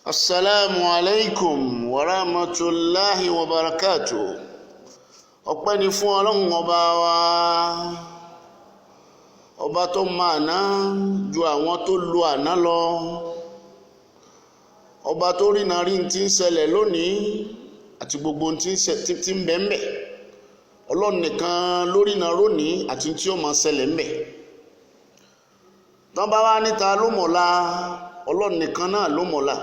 Assalamu alaikum wa rahmatulahi wa barakatuh. Ọpẹ́ ni fún Ọlọ́run ọba wa, ọba tó mọ àná ju àwọn tó lu àná lọ, ọba tó rí náà rí ti ń ṣẹlẹ̀ lónìí àti gbogbo tí ń bẹ ń bẹ. Ọlọ́run nìkan lórí náà rónìí àti tí ó máa ṣẹlẹ̀ ń bẹ. Tán bá wá níta ló mọ̀la, Ọlọ́run nìkan náà ló mọ̀la.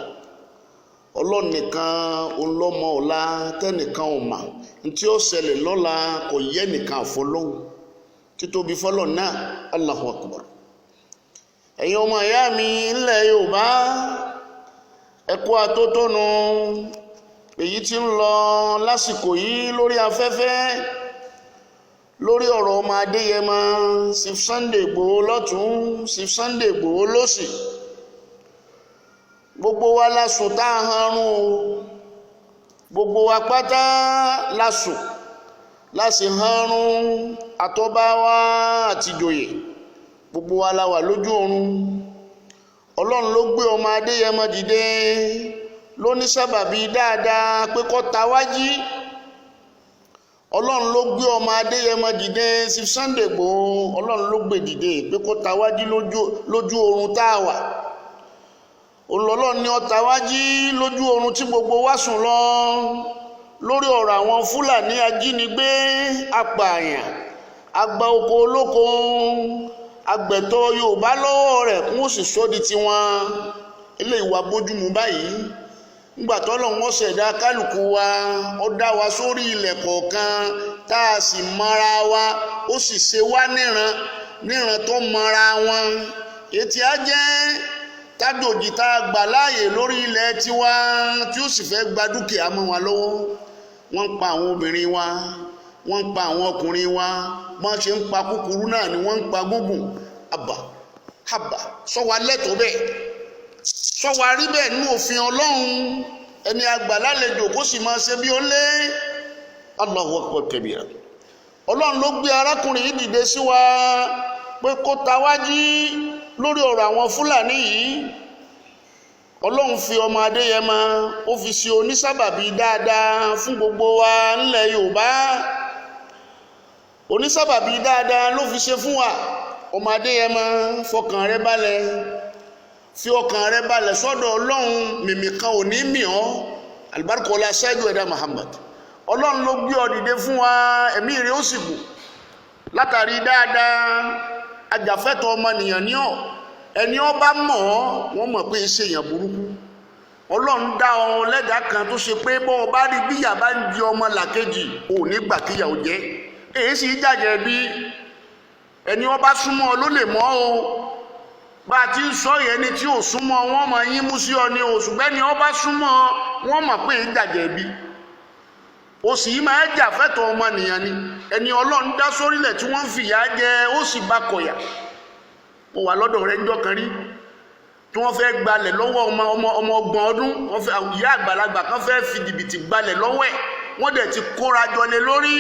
Ọlọ́run nìkan òun ló mọ̀ ọ̀la tẹ́nìkan ò mà. Ntí ó ṣẹlẹ̀ lọ́la kò yẹ nìkan àfọlọ́hún, títóbi fọlọ́ náà. Allahu Akbar. Ẹ̀yin ọmọ ìyá mi ńlẹ̀ Yorùbá, ẹ kú atótónu èyí tí ń lọ lásìkò yìí lórí afẹ́fẹ́ lórí ọ̀rọ̀ ọmọ Adéyẹmọ, Chief Sunday Igboho lọ́tún, Chief Sunday Igboho lọ́sì. Gbogbo wa la sùn tá a hanrun o, gbogbo wa pátá la sùn la sì hanrun, àtọ́bá wa àtìjòyè, gbogbo wa la wà lójú oorun. Ọlọ́run ló gbé ọmọ Adéyẹmọ dìde ló ní sábàbí dáadáa pé kó ta wá jí. Ọlọ́run ló gbé ọmọ Adéyẹmọ dìde, Chief Sunday Igboho, Ọlọ́run ló gbé dìde pé kó ta wá jí lójú oorun tá a wà. Ọlọ́run ní ó ta wá jí lójú oorun tí gbogbo wa sùn lọ lórí ọ̀rọ̀ àwọn Fúlàní ajínigbé, apààyàn, àgbà oko olóko, agbẹ̀tọ́ Yorùbá lọ́wọ́ rẹ̀ kún ó sì sọ di tiwọn. Eléyìí wà bójúmu báyìí. Ńgbà tọ́lọ́run ó ṣẹ̀dá kálukú wa, ó dá wa sórí ilẹ̀ kọ̀ọ̀kan tá a sì mọra wa, ó sì ṣe wá níran níran tó mọra wọn. Ètí á jẹ́ tájòjì tá a gbà láàyè lórí ilẹ̀ tiwa tí ó sì fẹ́ gba dúkìá mọ́ wa lọ́wọ́. Wọ́n ń pa àwọn obìnrin wa, wọ́n ń pa àwọn ọkùnrin wa, wọ́n ṣe ń pa kúkúrú náà ni wọ́n ń pa gúngùn. Àbà àbà, sọ wa lẹ́tọ̀ọ́ bẹ́ẹ̀, sọ wa rí bẹ́ẹ̀ nínú òfin Ọlọ́run? Ẹni àgbà lálejò kó sì máa ṣe bí ó lé. Allahu akbar kabira. Ọlọ́run ló gbé arákùnrin yìí dìde sí wa pé kó ta wá jí lórí ọ̀rọ̀ àwọn Fúlàní yìí. Ọlọ́run fi ọmọ Adéyẹmọ, ó fi ṣe onísábàbí dáadáa fún gbogbo wa ńlẹ̀ Yorùbá. Onísábàbí dáadáa ló fi ṣe fún wa. Ọmọ Adéyẹmọ, fọkàn rẹ balẹ̀, fi ọkàn rẹ balẹ̀ sọ́dọ̀ Ọlọ́run. Mímì kan ò ní mì ọ́. Alibarika ọlá ṣáájú ẹ̀dá Muhammad. Ọlọ́run ló gbé ọ dìde fún wa, ẹ̀mí rẹ ó sì gùn látàrí dáadáa. Ajàfẹ́tọ̀ ọmọnìyàn ní ọ. Ẹni ọ bá mọ̀ ọ́, wọ́n mọ̀ pé ṣe èèyàn burúkú. Ọlọ́run dá ọ lẹ́dàá kan tó ṣe pé bọ́ ọ bá rí bíyà bá ń di ọmọ làkejì, ò ní gbà kíyàwó jẹ́. Èyí sì jàjẹ́ bí ẹni ọ bá súnmọ́ ọ ló lè mọ̀ o. Bá a ti ń sọ yẹn, ni tí ò súnmọ́ wọn mọ̀ yín mú sí ọ ni o, ṣùgbọ́n ẹni ọ bá súnmọ́ wọn mọ̀ pé èyí jàjẹ́ bí o sì máa jà fẹ́tọ̀ ọmọnìyàn ni. Ẹni Ọlọ́run dá sórílẹ̀ tí wọ́n ń fìyà jẹ, ó sì bá kọ̀yà. Mo wà lọ́dọ̀ rẹ̀ ńjọ́ kan rí tí wọ́n fẹ́ gbalẹ̀ lọ́wọ́ ọmọ ọmọ ọmọ 30 ọdún. Wọ́n fẹ́, ìyá àgbàlagbà kan fẹ́ fi jìbìtì gbalẹ̀ lọ́wọ́ ẹ̀, wọ́n dẹ̀ ti kóra jọ lé lórí.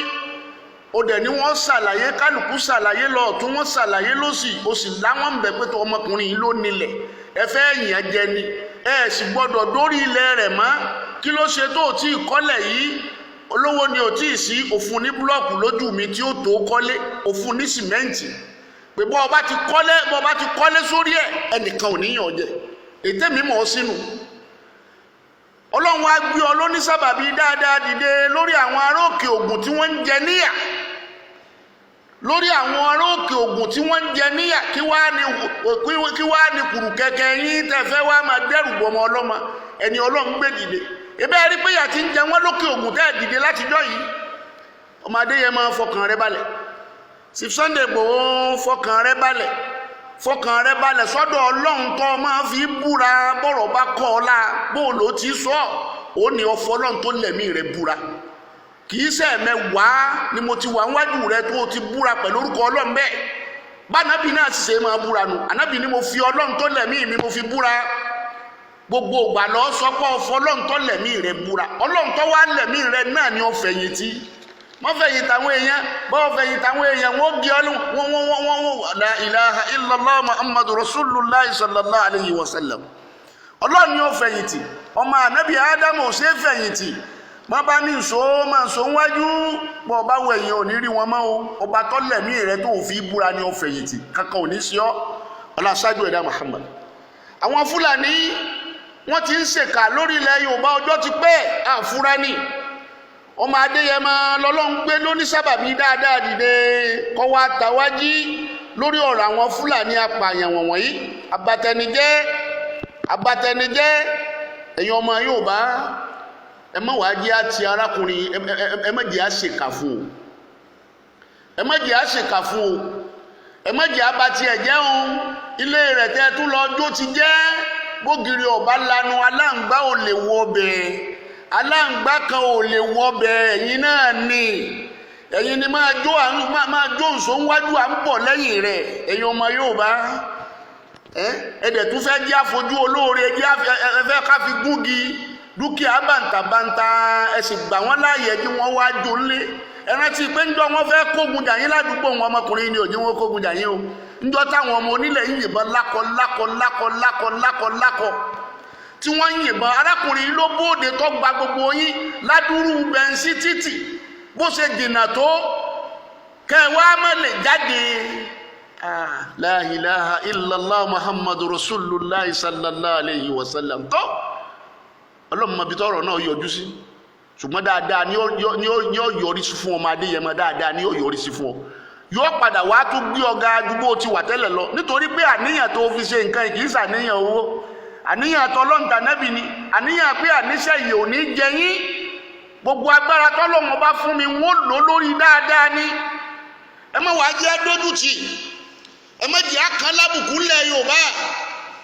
Ó dẹ̀ ní wọ́n ṣàlàyé, kálukú ṣàlàyé lọ ọ̀tún, wọ́n ṣàlàyé lọ́sì, ó sì láwọn ń bẹ̀ pé tó ọmọkùnrin yìí ló nílẹ̀, ẹ fẹ́ yàn jẹ ni, ẹ sì gbọ́dọ̀ dórí ilẹ̀ rẹ̀ mọ́. Kí ló ṣe tó tí ì kọ́lẹ̀ yìí? Olówó ni ò tí ì sí. Òfun ní búlọ́ọ̀kù lójú mi tí ó tó kọ́lé, òfun ní sìmẹ́ǹtì, pé bọ́ ọba ti kọ́lé, bọ́ ọba ti kọ́lé sórí ẹ̀, ẹnìkan ò níyàn jẹ. Ètè mi mọ̀ ọ́ sínú. Ọlọ́run wá gbé ọ lóní sábàbí dáadáa dìde lórí àwọn ará òkè Ògùn tí wọ́n ń jẹ níyà, lórí àwọn ará òkè Ògùn tí wọ́n ń jẹ níyà. Kí wá ní kùrù kẹ̀kẹ́ yín tẹ́ fẹ́ wá máa dẹ́rù bọmọ ọlọ́mọ ẹni Ọlọ́run gbé dìde? Ebe rí pé ìyà tí ń jẹ wọ́n lókè Ògùn tẹ́ dìde látijọ́ yìí. Ọmọ Adéyẹmọ, fọkàn rẹ balẹ̀. Chief Sunday Igboho, fọkàn rẹ balẹ̀, fọkàn rẹ balẹ̀ sọ́dọ̀ Ọlọ́run tó máa fi búra. Bọ́rọ̀ bá kọ́ ọ la, bóòlù ó ti sọ ó ní ọfọ Ọlọ́run tó lẹ̀mí rẹ búra. Kì í ṣe ẹ̀mẹ́wàá ni mo ti wà níwájú rẹ tó o ti búra pẹ̀lú orúkọ Ọlọ́run bẹ́ẹ̀. Bánábì náà sì ṣe máa búra nù. Ànábì ni mo fi Ọlọ́run tó lẹ̀mí mi, mo fi búra. Gbogbo ìgbà lọ sọ pé ọfọ Ọlọ́run tó lẹ̀mí rẹ búra. Ọlọ́run tó wá lẹ̀mí rẹ náà ni ó fẹ̀yìntì. Wọ́n fẹ̀yìn tàwọn èèyàn, bọ́ọ̀ fẹ̀yìn tàwọn èèyàn, wọ́n gé ọ wọ́n wọ́n wọ́n wọ́n. La ilaha illallah Muhammadu rasulullah sallallahu alayhi wa sallam. Ọlọ́run ni ó fẹ̀yìntì. Ọmọ ànábì Ádámù ò ṣeé fẹ̀yìntì. Má bá ní ìṣó máa ṣó wájú bọ́ ọba wo ẹ̀yìn ò ní rí wọn mọ́ o. Ọba tọ́lẹ̀mí rẹ tó fi búra ni ó fẹ̀yìntì, kankan ò ní sí ọ́. Ọlá ṣáájú ẹ̀dá Muhammad. Àwọn Fúlàní wọ́n ti ń ṣèkà lórí ilẹ̀ Yorùbá ọjọ́ ti pẹ́. Àfúrání ọmọ Adéyẹmọ lọ́lọ́run gbé lóní sábàbí dáadáa dìde kọ́ wa tàwájí lórí ọ̀rọ̀ àwọn Fúlàní apààyàn wọ̀nyí, abatẹnijẹ́, abatẹnijẹ́. Ẹ̀yin ọmọ Yorùbá, ẹ má wàá jẹ́ àti arákùnrin, ẹ má jẹ́ àṣekà fún o, ẹ má jẹ́ àṣekà fún o, ẹ má jẹ́ abati ẹ̀jẹ̀ o. Ilé rẹ̀ tẹ́ tún lọ jó ti jẹ́ bógiri ọ̀bá lanu, aláǹgbá ò lè wọ bẹ́ẹ̀, aláǹgbá kan ò lè wọ bẹ́ẹ̀. Ẹ̀yin náà ni, ẹ̀yin ni máa jó, máa jó nsọ wájú, à ń bọ̀ lẹ́yìn rẹ̀. Ẹ̀yin ọmọ Yorùbá, ẹ̀dẹ̀ tún fẹ́ jẹ́ àfojú olóore, ẹ fẹ́ ká fi gúngi dúkìá bàǹtàbàǹtà, ẹ sì gbà wọ́n láàyè kí wọ́n wá jó lé. Ẹ rántí pé ńjọ́ wọ́n fẹ́ kógun jà yín ládùúgbò wọn, ọmọkùnrin ni òjì wọn kógun jà yín o. Ńjọ́ táwọn ọmọ onílẹ̀ yìí yìnbọn lákọ lákọ lákọ lákọ lákọ lákọ tí wọ́n ń yìnbọn, arákùnrin ló bóde tó gba gbogbo yín ládùúrú bẹ́ńsì títì bó ṣe dènà tó kẹwàá má lè jáde. La ilaha illallah Muhammadu rasulullah sallallahu alayhi wa sallam. Tó ọlọ́run mọbi tọrọ náà yọjú sí, ṣùgbọ́n dáadáa ni ó yọrí sí fún ọmọ Adéyẹmọ, dáadáa ni ó yọrí sí fún ọ. Yóò padà wá tún gbé ọ̀gá àdúgbò ti wà tẹ́lẹ̀ lọ, nítorí pé àníyàn tó fi ṣe nǹkan kì í ṣàníyàn owó, àníyàn tọlọ́ǹtà nẹ́bì ni, àníyàn pé àníṣe yìí ò ní jẹ yín. Gbogbo agbára tọ́lọ́run bá fún mi, wọ́n lò lórí dáadáa ni. Ẹ má wàá jẹ́ dójútì, ẹ má jẹ́ àkàn lábùkù ńlẹ̀ Yorùbá.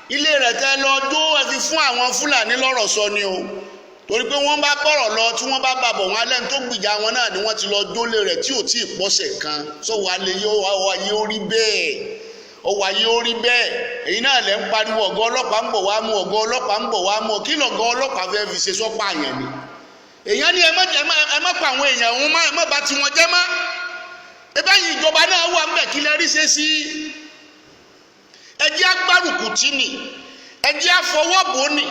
Ilé rẹ̀ tẹ́ lọ jó, ẹ fi fún àwọn Fúlàní lọ́rọ̀ sọ ni o, torí pé wọ́n bá bọ̀rọ̀ lọ tí wọ́n bá bàbọ̀ wọn alẹ́ tó gbìjà wọn náà ni wọ́n ti lọ jólé rẹ̀ tí ò tí ì pọ́sẹ̀ kan. Sọ wà lè yọ ọwọ́ ayé ó rí bẹ́ẹ̀, ọwọ́ ayé ó rí bẹ́ẹ̀. Èyí náà lẹ́ ń pariwo ọ̀gá ọlọ́pàá ń bọ̀ wá mú, ọ̀gá ọlọ́pàá ń bọ̀ wá mú. Kí lọ̀gá ọlọ́pàá fẹ́ fi ṣe sọ́pà àyàn ni? Èèyàn ní ẹ má pa àwọn èèyàn òun, ẹ má bà tiwọn jẹ́ mọ́. Ẹ báyìí ìjọba náà wà ńbẹ̀, kí lẹ rí ṣe sí? Ẹ jẹ́ agbárùkù tì ní, ẹ jẹ́ àfọwọ́bò ní,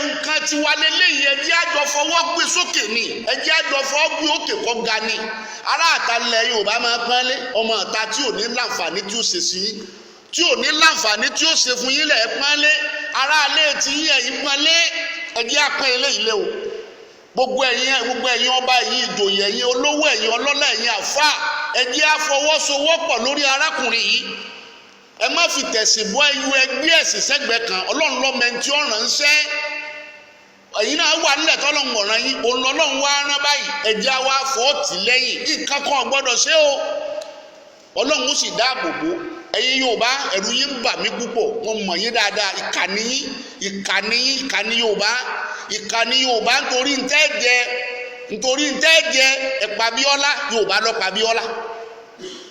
nǹkan tiwa lélẹ́yìí, ẹ jẹ́ àjọ fọwọ́ gbé sókè ní, ẹ jẹ́ àjọ fọwọ́ gbé òkè kọ́ ga ní. Ará àtàlẹ̀ Yorùbá máa pọ́nlé ọmọ ọ̀tá tí ò ní láǹfààní tí ó ṣe sí yín, tí ò ní láǹfààní tí ó ṣe fún yín lẹ̀ pọ́nlé. Ará alẹ́ tí yín ẹ̀yìn pọ́nlé, ẹ jẹ́ apẹ́ eléyìí lé o. Gbogbo ẹ̀yin ọba, ẹ̀yin ìjòyè, ẹ̀yin olówó, ẹ̀yin ọlọ́lá, ẹ̀yin àfáà, ẹ jẹ́ àfọwọ́sowọ́pọ̀ lórí arákùnrin yìí. Ẹ má fi tẹ̀sìn bọ́ ẹyú ẹgbẹ́ ẹ̀sìn sẹ́gbẹ̀ẹ́ kan. Ọlọ́run lọ́mọ ẹni tí ó ràn ń ṣẹ́. Ẹ̀yin náà wà nílẹ̀ tọ́lọ́run ọ̀ràn yín, òun lọ́lọ́run wá rán báyìí. Ẹ jẹ́ wá fọ́ tì lẹ́yìn, nǹkan kan gbọ́dọ̀ ṣe o. Ọlọ́run ó sì dáàbò bò ẹ̀yin Yorùbá. Ẹ̀rù yín ń bà mí púpọ̀, wọ́n mọ̀ yín dáadáa. Ìkànnì yín, ìkànnì yín, ìkànnì Yorùbá, ìkànnì Yorùbá. Nítorí ntẹ́ jẹ, nítorí ntẹ́ jẹ, ẹ̀pà Bíọ́lá. Yorùbá lọ́pàá Bíọ́lá,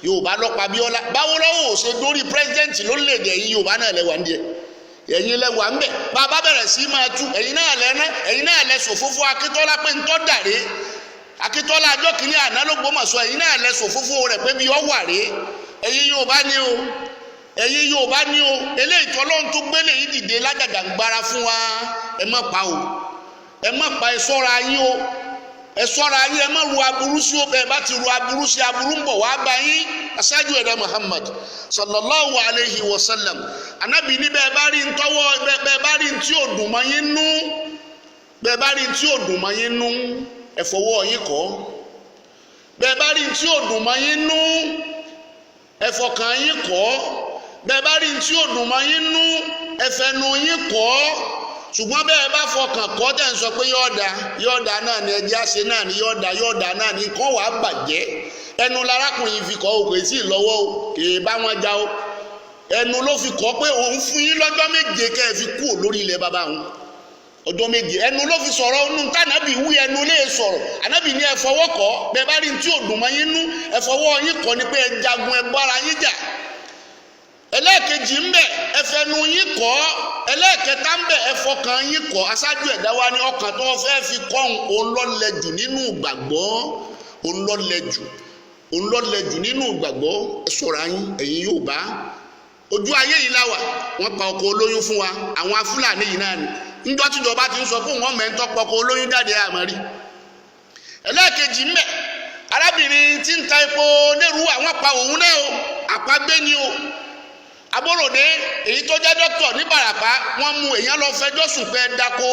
Yorùbá lọ́pàá Bíọ́lá. Báwo lọ́wọ́ ò ṣe dórí pírẹ́sidẹ́ǹtì lórílẹ̀‐èdè yìí? Yorùbá náà lẹ́wà ń díẹ̀, ẹ̀yin lẹ́wà ń bẹ̀. Bàbá bẹ̀rẹ̀ sí máa tú, ẹ̀yin náà lẹ́ná, ẹ̀yin náà lẹ sòfófó Akíntọ́lá pé ń tọ́ dàré Akíntọ́lá ajọ́ kìíní àná ló gbọ́mọ̀sọ. Ẹ̀yin náà lẹ sòfófó rẹ̀ pé bí ọ wà rèé. Ẹ̀yin Yorùbá ni o, ẹ̀yin Yorùbá ni o. Eléyìí tọ́lọ́run tó gbélé yìí dìde lájàjàngbara fún wa, ẹ má pa o, ẹ má pa. Ẹ ṣọ́ra yín o, ẹ ṣọ́ra yín, ẹ má ru aburú sí o. Bẹ́ẹ̀ bá ti ru aburú sí, aburú ń bọ̀ wá bá yín. Aṣáájú ẹ̀dá Muhammad sallallahu alayhi wa sallam, anabi ní bẹ́ẹ̀ bá rí ntọ́wọ́, bẹ́ẹ̀ bá rí ntí ò dùn mọ́ yín nú, bẹ́ẹ̀ bá rí ntí ò dùn mọ́ yín nú, ẹ fọwọ́ yín kọ́. Bẹ́ẹ̀ bá rí ntí ò dùn mọ́ yín nú, ẹ fọkàn yín kọ́. Bẹ́ẹ̀ bá rí ntí ò dùn mọ́ yín nú, ẹ fẹnu yín kọ́. Ṣùgbọ́n bẹ́ẹ̀ bá fọkàn kọ́ tẹ̀ ń sọ pé yọ̀ọ̀dà yọ̀ọ̀dà náà ni, ẹjẹ́ àṣẹ náà ni, yọ̀ọ̀dà yọ̀ọ̀dà náà ni, nǹkan wàá bàjẹ́. Ẹnu larákùnrin fi kọ́ o, kò sí lọ́wọ́ o, kì í bá wọn já o. Ẹnu ló fi kọ́ pé òun fún yín lọ́jọ́ méje kẹ́ ẹ fi kúrò lórí ilẹ̀ bàbá òun. Ọjọ́ méje ẹnu ló fi sọ̀rọ̀. Nù tànàbì wí, ẹnu lè sọ̀rọ̀. Ànábì ní ẹ fọwọ́ kọ́. Bẹ́ẹ̀ bá rí tí ò dùn mọ́ yín nú, ẹ fọwọ́ yín kọ́ ni pé ẹ jagun, ẹ bára yín jà. Ẹlẹ́ẹ̀kejì ń bẹ, ẹ fẹnu yín kọ́. Ẹlẹ́ẹ̀kẹta ń bẹ, ẹ fọkàn yín kọ́. Aṣáájú ẹ̀dá wa ní ọkàn tó fẹ́ fi kọ́ òun lọ́lẹ̀ jù nínú ìgbàgbọ́, òun lọ́lẹ̀ jù, òun lọ́lẹ̀ jù nínú ìgbàgbọ́. Ẹ ṣọ́ra yín, ẹ̀yin Yorùbá. Ojú ayé yìí láwà, wọ́n pa ọkọ̀ olóyún fún wa. Àwọn Fúlàní yìí náà ni Ńjọ́ tíjọba ti ń sọ fún wọn mẹ́ńtọ́ pọkọ olóyún jáde àmọ́ rí. Ẹlẹ́ẹ̀kejì ń bẹ̀, arábìnrin tí ń ta epo lérú àwọn pa òun náà o, àpagbé ni o. Aboròde èyí tó jẹ́ dókítà ní Ìbàràpá, wọ́n mú èèyàn lọ fẹjọ́ sùn pé ẹ dako,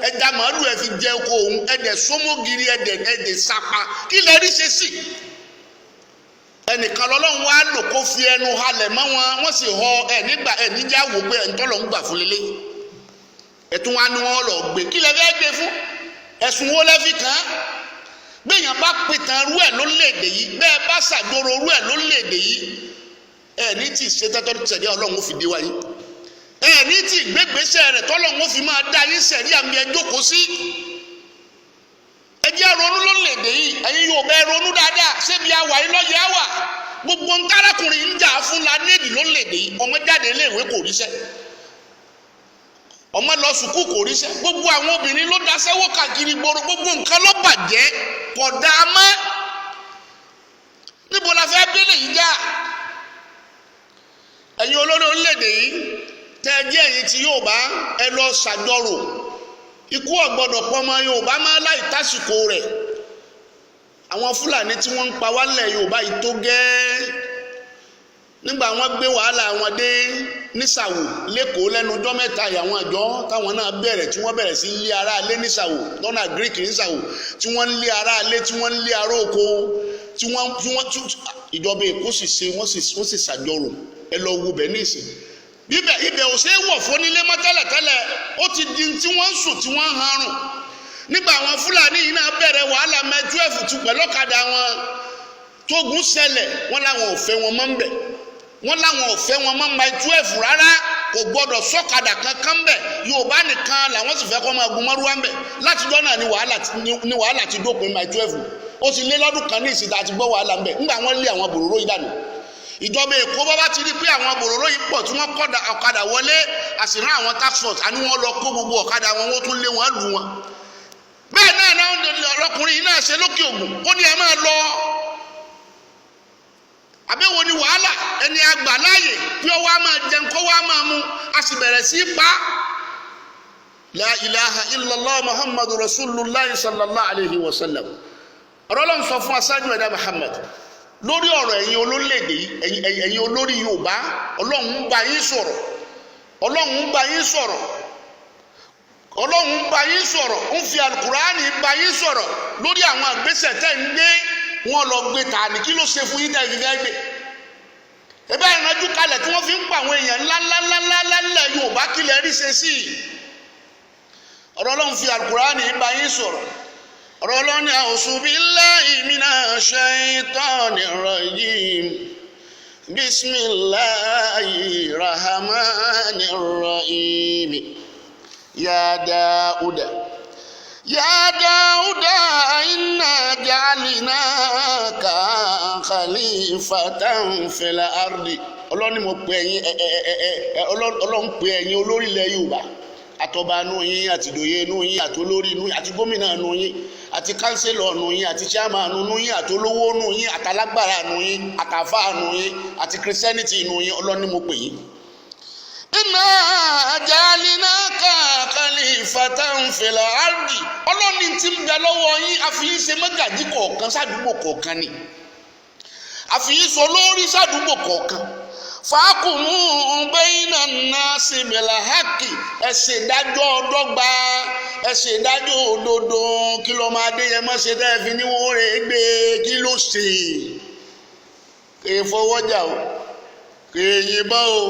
ẹja màálù ẹ fi jẹ oko òun, ẹdẹ sómógiri, ẹdẹ sapa. Kí lẹ rí ṣe sí? Ẹnìkan lọ́lọ́run wá lò kó fi ẹnu halẹ̀ mọ́ wọn, wọ́n sì họ ẹ nígbà ẹ níjà wò pé ẹ̀ ń tọ́lọ̀ ń gbà fún lélẹ̀. Ẹ̀tún wa ni wọ́n lọ gbé. Kí lẹ fẹ́ gbé fún? Ẹ̀sùn wo lẹ fi kàn án? Gbẹ̀yàn bá pìtàn rú ẹ̀ lórílẹ̀‐èdè yìí, bẹ́ẹ̀ bá ṣàjọrò rú ẹ̀ lórílẹ̀‐èdè yìí, ẹ̀ ní tí ṣe tẹ́tọ́ tẹ̀lé Ọlọ́run ó fi dé wáyé, ẹ̀ ní tí gbégbèsè rẹ̀ tọ́lọ́run ó fi máa dá yín sẹ̀rí àmì ẹ̀ jókòó sí. Ẹ jẹ́ ronú lórílẹ̀‐èdè yìí. Ẹ̀yin yóò bẹ́ẹ̀ ronú dáadáa. Ṣébi àwà yìí lọ́yẹ̀ àwà gbogbo nkárakùnrin ń jà fún la nídìí lórílẹ̀‐èdè yìí. Ọmọ jáde iléèwé kò ríṣẹ́, ọmọ lọ sùkúù kò ríṣẹ́, gbogbo àwọn obìnrin ló daṣẹ́wó káàkiri gbòòrò, gbogbo nǹkan ló bàjẹ́, kò dáa mọ́. Níbo la fẹ́ bẹ́lẹ̀ yìí já? Ẹ̀yin olórí orílẹ̀-èdè yìí tẹ́ ẹ jẹ́ ẹ̀yin tí yóò bá ẹ lọ ṣàjọrò, ikú ọ̀gbọ́dọ̀ pọ̀ ọmọ Yorùbá máa láì tásìkò rẹ̀. Àwọn Fúlàní tí wọ́n ń pa wálẹ̀ Yorùbá yìí tó gẹ́ẹ́. Nígbà wọ́n gbé wàhálà wọn dé nísàwò lẹ́kọ̀ọ́ lẹ́nu ọjọ́ mẹ́ta yìí, àwọn àjọ táwọn náà bẹ̀rẹ̀ tí wọ́n bẹ̀rẹ̀ sí lé ará ilé nísàwò lọ́nà Greek nísàwò, tí wọ́n ń lé ará ilé, tí wọ́n ń lé ará oko, tí wọ́n tí wọ́n ìjọba Èkó sì ṣe, wọ́n sì ṣàjọrò. Ẹ lọ wo bẹ̀ ní ìsìn bíbẹ̀, ibẹ̀ ò ṣeé wọ̀ fún nílé mọ́ tẹ́lẹ̀tẹ́lẹ̀. Ó ti di tí wọ́n ń sùn tí wọ́n ń harùn. Nígbà àwọn Fúlàní yìí náà bẹ̀rẹ̀ wàhálà mẹ́túẹ̀fù tún pẹ̀lú ọ̀kadà wọn, tógun ṣẹlẹ̀, wọ́n láwọn ò fẹ́ wọn mọ́ ń bẹ̀, wọ́n láwọn ò fẹ́ wọn mọ́ mile 12 rárá, kò gbọ́dọ̀ sọ́kadà kankan bẹ̀, Yorùbá nìkan làwọn sì fẹ́ kọ́ máa gun mọ́rúwá ń bẹ̀. Látijọ́ náà ni wàhálà ti dópin mile 12. Ó ti lé lọ́dún kan ní ìsìn tá a ti gbọ́ wàhálà ń bẹ̀. Ńgbà wọ́n lé àwọn bòròró yìí dànù, ìjọba Èkó bá bá ti rí pé àwọn bòròró yìí pọ̀ tí wọ́n kọ́ ọ̀kadà wọlé, àsìrán àwọn task force àní wọ́n lọ kó gbogbo ọ̀kadà wọn, wọ́n tún lé wọn lù wọn. Bẹ́ẹ̀ náà lọkùnrin yìí náà ṣe lókè Ògùn, ó ní ẹ máa lọ. Àbẹ̀wò ni wàhálà ẹni àgbà láàyè pé ó wá máa jẹun kó wá máa mu, a sì bẹ̀rẹ̀ sí í pa. La ilaha illallah Muhammadu rasulullah sallallahu alayhi wa sallam. Ọ̀rọ̀ Ọlọ́run sọ fún aṣáájú ẹ̀dá Muhammad lórí ọ̀rọ̀ ẹ̀yin olórílẹ̀-èdè yìí, ẹ̀yin olórí Yorùbá, Ọlọ́run ń bá yín sọ̀rọ̀, Ọlọ́run ń bá yín sọ̀rọ̀, Ọlọ́run ń bá yín sọ̀rọ̀, ń fi alukurani bá yín sọ̀rọ̀ lórí àwọn àgbésẹ̀ tẹ́ ń gbé. Wọ́n lọ gbé tani, kí ló ṣe fún yín tẹ́ fi fẹ́ gbé? Ebe ìrànjú kalẹ̀ tí wọ́n fi ń pa àwọn èèyàn ńláńláńláńlá ńlẹ̀ Yorùbá, kí lẹ rí ṣe sí i? Ọ̀rọ̀ Ọlọ́run fi alukurani bá yín sọ̀rọ̀. Ọ̀rọ̀ Ọlọ́run ní a'udhu billahi minash shaitanir rajim, bismillahir rahmanir rahim. Ya Dauda, ya Dauda, inna ja'alnaka khalifatan fil ardi. Ọlọ́run ni mo pè ẹ̀yin, Ọlọ́run pè ẹ̀yin olórí ilẹ̀ Yorùbá, àtọba nù yín, àti ìdòye nù yín, àti olórí nù yín, àti gómìnà nù yín, àti kánsílọ̀ nù yín, àti chairman nù yín, àti olówó nù yín, àtàlágbára nù yín, àtàfà nù yín, àti christianity nù yín. Ọlọ́run ni mo pè yín. Inna ja'alnaka khalifatan fil ardi. Ọlọ́run ní ti ń bẹ lọ́wọ́ yín, àfihàn ṣe mọ́gàjí kọ̀ọ̀kan sádùúgbò kọ̀ọ̀kan ni, àfihàn sọ lórí sádùúgbò kọ̀ọ̀kan. Fàákùmù bayna nnasi bil haqqi, ẹ ṣe ìdájọ́ ọdọ́gba, ẹ ṣe ìdájọ́ òdodo. Kí ló máa dé yẹn mọ́ ṣe tẹ́ ẹ fi ní wọ́n rè é gbé? Kí ló ṣe? Kì í fọwọ́jà o, kì í yìnbọn o.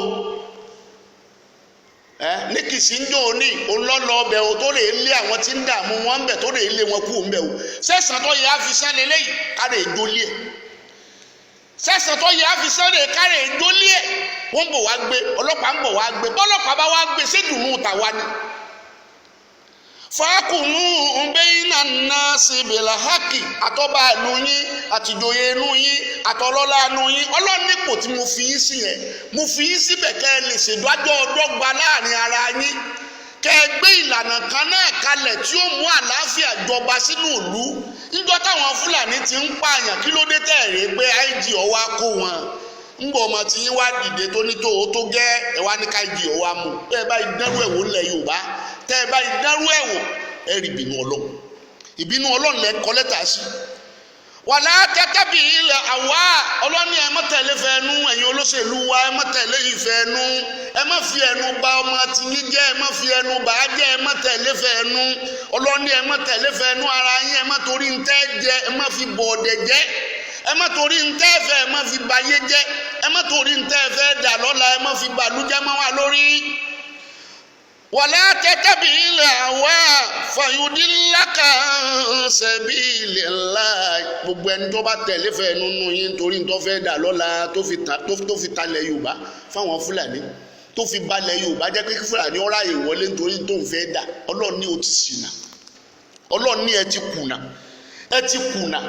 Ẹ ní kìsì ń jò ní olọ́lọ́ ọbẹ̀ o, tó lè lé àwọn tí ń dààmú wọn bẹ̀, tó lè lé wọn kú ń bẹ̀ o. Sẹ́sàn tó yẹ á fi sán lélẹ́yìí ká lè jólé ẹ̀? Sẹ́sàn tó yẹ á fi sán lè ká lè jólé ẹ̀? Wọ́n ń bọ̀ wá gbé ọlọ́pàá, ń bọ̀ wá gbé bọ́lọ́pàá bá wá gbé, sédùnú tàwa ni. Fàákùmù bayna nnasi bil haqqi, àtọ́ba ìlú yín, àtìjòyè inú yín, àtọlọ́lá inú yín. Ọlọ́run nípò tí mo fi yín sí yẹn, mo fi yín síbẹ̀ kẹ́ ẹ lè ṣèdájọ́ ọdọ́gba láàrin ara yín, kẹ́ ẹ gbé ìlànà kan náà kalẹ̀ tí ó mú àlàáfíà jọba sínú ìlú. Níjọ́ táwọn Fúlàní ti ń pààyàn, kí ló dé tẹ̀ rí pé IG ọwá kó wọn? Ń bọ̀ ọmọ tí yín wá dìde tó ní tó o tó gẹ́ ẹ wá ní ká jí ọ wá mú. Tẹ́ ẹ bá dẹ́rù ẹ̀wò ńlẹ̀ Yorùbá, tẹ́ ẹ bá dẹ́rù ẹ̀wò, ẹ rí ìbínú Ọlọ́run. Ìbínú Ọlọ́run lẹ́ kọ́ lẹ́tà sí. Wàlá tẹ́tẹ́ bí ilẹ̀ àwa ọlọ́ni, ẹ má tẹ̀lé fẹ́nu. Ẹ̀yin olóṣèlú wa, ẹ má tẹ̀lé ìfẹ́nu. Ẹ má fi ẹnu bà ọmọ tiyín jẹ́, ẹ má fi ẹnu bà á jẹ́. Ẹ má tẹ̀lé fẹ́nu. Ọlọ́ni, ẹ má tẹ̀lé fẹ́nu ara yín. Ẹ má torí ń tẹ́ jẹ, ẹ má fi bọ̀ọ̀dẹ̀ jẹ́. Ẹ má torí ń tẹ́ fẹ́, ẹ má fi bayé jẹ́. Ẹ má torí ń tẹ́ fẹ́ dà lọ́la, ẹ má fi bàlújẹ́ mọ́ wa lórí. Wàlá tẹ́tẹ́ bí ilẹ̀ àwa fàyọdínláka sabilillah. Gbogbo ẹni tó bá tẹ̀lé fẹ́ nínú yín, torí tó fẹ́ dà lọ́la, tó fi talẹ̀ Yorùbá fáwọn Fúlàní, tó fi balẹ̀ Yorùbá jẹ́ pé kí Fúlàní ọ̀rá ìwọlé nítorí tó ń fẹ́ dà, Ọlọ́run ní o ti ṣìnà. Ọlọ́run ní ẹ ti kùnà, ẹ ti kùnà.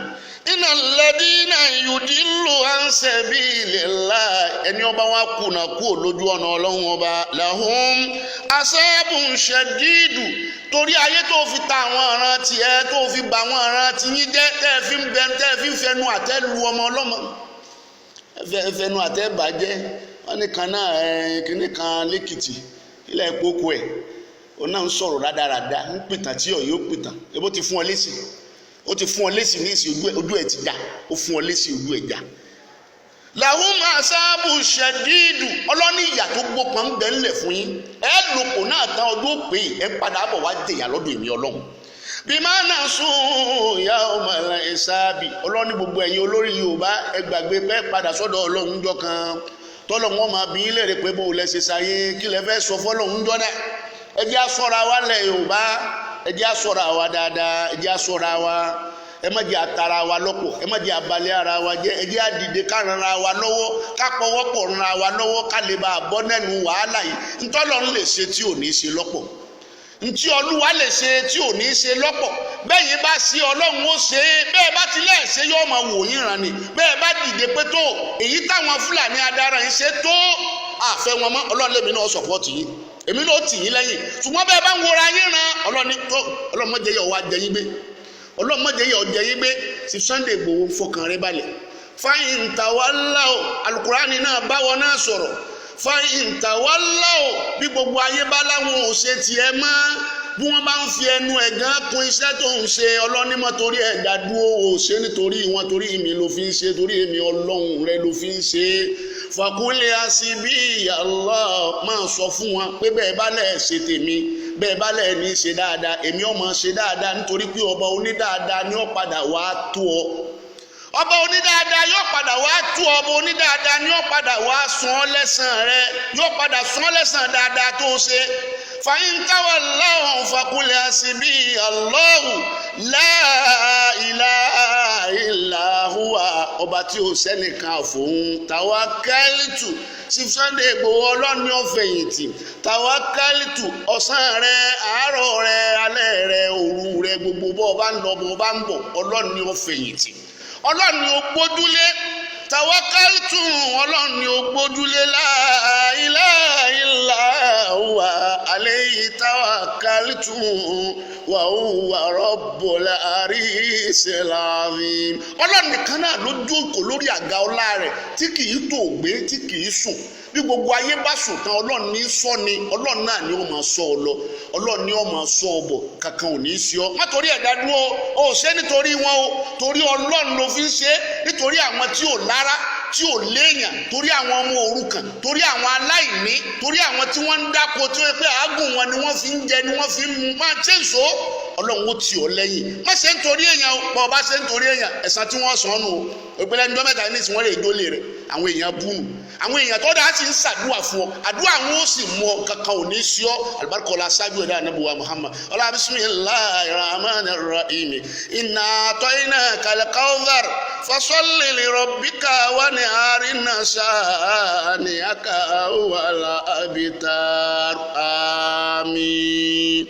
Iná lẹ́dínà yudillu an sabilillah, ẹni ọba wa kùnà kúò lójú ọ̀nà Ọlọ́run ọba, lahum asabun shadidu. Torí ayé tó fi ta àwọn ọ̀ràn tiẹ̀, tó fi bà àwọn ọ̀ràn tiyín jẹ́, tẹ́ ẹ fi ń bẹ, tẹ́ ẹ fi ń fẹnu àtẹ́ lu ọmọ ọlọ́mọ, ẹ fẹnu àtẹ́ bàjẹ́. Wọ́n ní kan náà, ẹ kínní kan lẹ́kìtì ilẹ̀ ìkókò ẹ̀, òun náà ń sọ̀rọ̀ rádaràda, ń pìtàn tí ọ̀ yóò pìtàn. Ebó ti fún ọ lésì, ó ti fún ọ lésì ní ìsìn, ojú ẹ ti já. Ó fún ọ lésì, ojú ẹ já. Làwọn máa sáàbù ṣẹdíìdù. Ọlọ́ní ìyà tó gbópọn ń bẹ ńlẹ̀ fún yín. Ẹ lòpò náà tán, ọdún òpè ẹ padà bọ̀ wá jẹ̀yà lọ́dọ̀ èmi Ọlọ́run. Bí máa nà sùn ìyá ọmọ ẹ̀ sáàbì. Ọlọ́ní gbogbo ẹ̀yin olórí Yorùbá, ẹ gbàgbé pẹ́ padà sọ́dọ̀ Ọlọ́run jọ kan tọ́lọ̀ wọn máa bí léèrè pé bó lẹ ṣe ṣayé, kí lẹ fẹ́ sọ fọ́lọ́run jọ náà. Ẹ jẹ́ á ṣọ́ra wa lẹ̀ Yorùbá, ẹ jẹ́ á ṣọ́ra wa dáadáa, ẹ jẹ́ á ṣọ́ra wa. Ẹ má jẹ́ atara wa lọ́pọ̀, ẹ má jẹ́ abalẹ̀ ara wa jẹ́. Ẹ jẹ́ àdìde ká ranra wa lọ́wọ́, ká pọwọ́pọ̀ ranra wa lọ́wọ́, ká lè bá a bọ́ nẹ́nu wàhálà yìí. Ntọ́lọ́ ń lè ṣe tí ò ní ṣe lọ́pọ̀, ntí Olúwa lè ṣe tí ò ní ṣe lọ́pọ̀. Bẹ́ẹ̀ yín bá sí, Ọlọ́run ó ṣe é. Bẹ́ẹ̀ bá tilẹ̀ ṣe, yóò máa wò yín ràn ní. Bẹ́ẹ̀ bá dìde pé tó èyí táwọn Fúlàní adára yín ṣe tó àfẹ́ wọn mọ́, Ọlọ́run lèmi náà support yín, èmi náà tì yín lẹ́yìn. Ṣùgbọ́n bẹ́ẹ̀ bá ń wora yín ran, Ọlọ́run tó, Ọlọ́run má jẹ́ yọ̀ wá jẹ yín gbé, Ọlọ́run má jẹ́ yọ̀ jẹ yín gbé. Sí Sunday Igboho, fọkàn rẹ balẹ̀. Fáyín tàwálà o, alukurani náà báwọn náà sọ̀rọ̀. Fáyín tàwálà o, bí gbogbo ayé bá láwọn ò ṣe tiẹ̀ mọ́, bí wọ́n bá ń fi ẹnu ẹ̀gán kún iṣẹ́ tó ń ṣe, ọlọ́nímọ̀ torí ẹ̀dá dúró ò ṣe nítorí wọn, torí mi ló fi ń ṣe, torí èmi Ọlọ́run rẹ ló fi ń ṣe. Fàkúlẹ̀ àṣìbí Allah, máa sọ fún wọn pé bẹ́ẹ̀ bá lẹ̀ ṣe tèmi, bẹ́ẹ̀ bá lẹ̀ ní ṣe dáadáa, èmi ọmọ ṣe dáadáa, nítorí pé ọba onídáadáa ni ó padà wá tó ọ. Ọba onídáadáa yóò padà wá tú ọba onídáadáa ni yóò padà wá sun ọ́ lẹ́san rẹ, yóò padà sun ọ́ lẹ́san dáadáa tó ṣe. Fàyín táwa láwọn fàkúlẹ̀ àṣìbí Allahu la ilaha illa huwa, ọba tí ó sẹ́nìkan àfòun. Tawakkaltu sí Sunday Igboho, ọlọ́ni ọ̀fẹ̀yìntì. Tawakkaltu, ọ̀sán rẹ, àárọ̀ rẹ, alẹ́ rẹ, òru rẹ, gbogbo bọ́ ọ bá ń lọ, bọ́ ọ bá ń bọ̀, ọlọ́ni ọ̀fẹ̀yìntì, ọlọ́run ni ó gbójúlé. Tawakkaltu, ọlọ́run ni ó gbójúlé. La ilaha illa huwa alayhi tawakkaltu wa huwa rabbul arshil azim. Ọlọ́run nìkan náà ló jókòó lórí àga ọlá rẹ̀ tí kì í tó gbé, tí kì í sùn. Bí gbogbo ayé bá sùn tán, ọlọ́run ní sọ ni, ọlọ́run náà ni ó máa sọ ọ lọ, ọlọ́run ni ó máa sọ ọ bọ̀, kankan ò ní í ṣe ọ. Má torí ẹ̀dá dúró o, ò ṣe nítorí wọn o, torí ọlọ́run ló fi ń ṣe, nítorí àwọn tí ò lára, tí ò léèyàn, torí àwọn ọmọ òrukàn, torí àwọn aláìní, torí àwọn tí wọ́n ń dáko tí wọ́n pé àágùn wọn ni wọ́n fi ń jẹ, ni wọ́n fi ń mu. Má ṣe ń so, ọlọ́run ó tì ọ́ lẹ́yìn. Má ṣe ń torí èèyàn o. Bọ́ ọ bá ṣe ń torí èèyàn, ẹ̀san tí wọ́n sàn nù o. Òpinlẹ̀ ẹni mẹ́ta ní ìsìn wọ́n lè dólè rẹ̀. Àwọn èèyàn bú nù, àwọn èèyàn tó dáa sì ń ṣàdúrà fún ọ, àdúrà wọn ó sì mú ọ, kankan ò ní sí ọ. Alibarikola ṣáájú ẹ̀dá anabuwa Muhammad ọlá. Bisimilahi rahman rahim, inna a'tainaka al-kawthar fasalli li rabbika wanhar, inna shani'aka huwal abtar. Àmín.